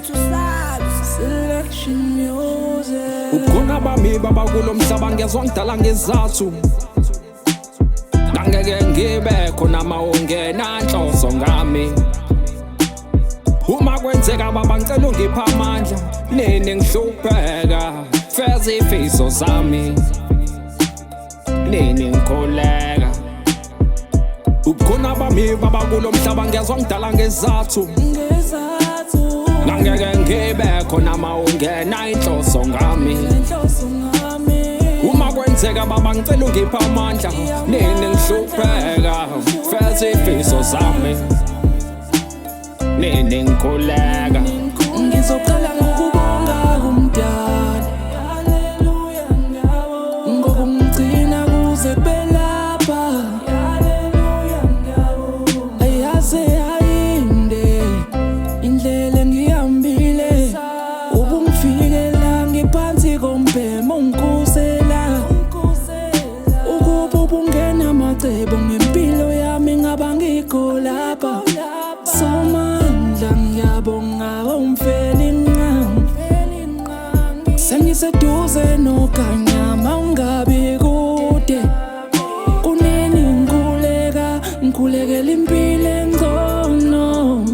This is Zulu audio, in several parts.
Ngathi usabi. Selection Music. Ubukhona bami baba kulo mhlaba ngezwa ngidala ngezathu. Ngangeke ngibe khona mawungena nhloso ngami. Uma kwenzeka baba ngicela ungipha amandla, nini ngihlupheka, feza ifiso zami, nini ngikhuleka. Ubukhona bami baba kulo mhlaba ngezwa ngidala ngezathu. Ngezathu. Ngangeke ngibe khona mawungena inhloso ngami. Inhloso ngami. Uma kwenzeka baba ngicela ungipha amandla, nini ngihlupheka, feza ifiso zami, nini ngikhuleka. Ngizoqala ngokubonga kumdali. Haleluya, ngiyabonga. Ngokungigcina kuze kube lapha. Haleluya, ngiyabonga. Ayaze ayinde indlela engihambile. Ubungifikela ngiphansi kombhemo ungikhusela. Ukuba ubungena amacebo ngempilo yami ngaba ngikho lapha. Somandla ngiyabonga umfeli nqangi. Sengiseduze nokanyama ungabi kude. Kunini ngikhuleka, ngikhulekela impilo engcono.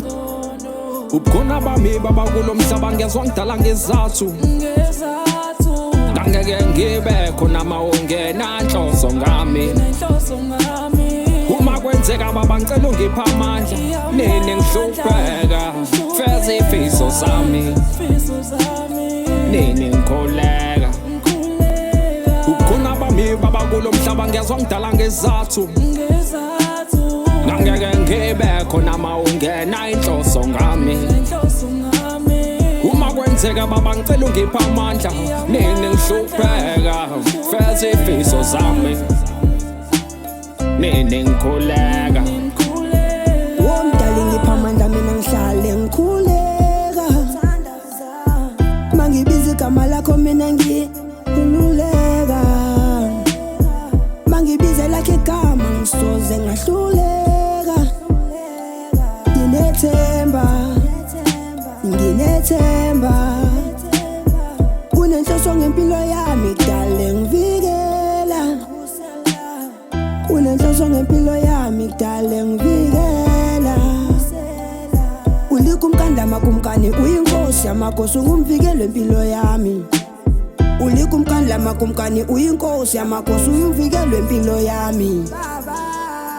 Ubukhona bami baba kulo mhlaba ngezwa ngidala ngezathu. Ngezathu. Ngangeke ngibe khona mawungena nhloso ngami. Nenhloso ngami. Uma kwenzeka baba ngicela ungipha amandla, nini ngihlupheka, feza ifiso zami, Fiso zami. nini ngikhuleka. Ngikhuleka. Ubukhona bami baba kulo mhlaba ngezwa ngidala ngezathu. Ngezathu. Ngangeke ngibe khona mawungena inhloso ngami. Nenhloso ngami. Uma kwenzeka baba ngicela ungipha amandla, nini ngihlupheka, feza ifiso zami, nini ngikhuleka. Ngikhuleka. Womdali ngipha amandla mina ngihlale ngikhuleka. Mangibiza igama lakho mina ngikhululeka. Mangibiza lakhe igama ngisoze ngahluleka. Nginethemba, nginethemba. Unenhloso ngempilo yami kudale ngivikela. Unenhloso ngempilo yami kudale ngivikela. Ulikumkani lamakumkani uyinkosi yamakhosi ungumvikeli wempilo yami. Ulikumkani lamakumkani uyinkosi yamakhosi uyumvikeli wempilo yami.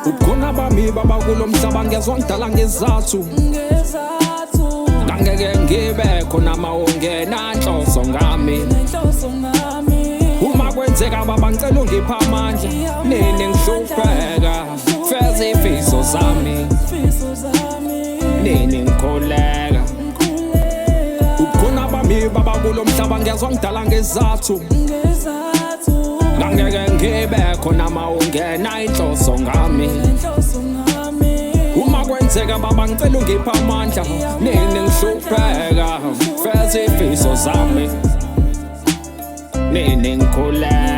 Ubukhona bami baba kulo mhlaba ngezwa ngidala ngezathu. Ngezathu. Ngangeke ngibe khona mawungena nhloso ngami. Nenhloso ngami. Uma kwenzeka baba ngicela ungipha amandla, nini ngihlupheka, feza ifiso zami, Fiso zami. nini ngikhuleka. Ngikhuleka. Ubukhona bami baba kulo mhlaba ngezwa ngidala ngezathu. Ngezathu. Ngangeke ngibe khona mawungena inhloso ngami. Nenhloso ngami. Uma kwenzeka baba ngicela ungipha amandla, nini ngihlupheka, feza ifiso zami, nini ngikhuleka.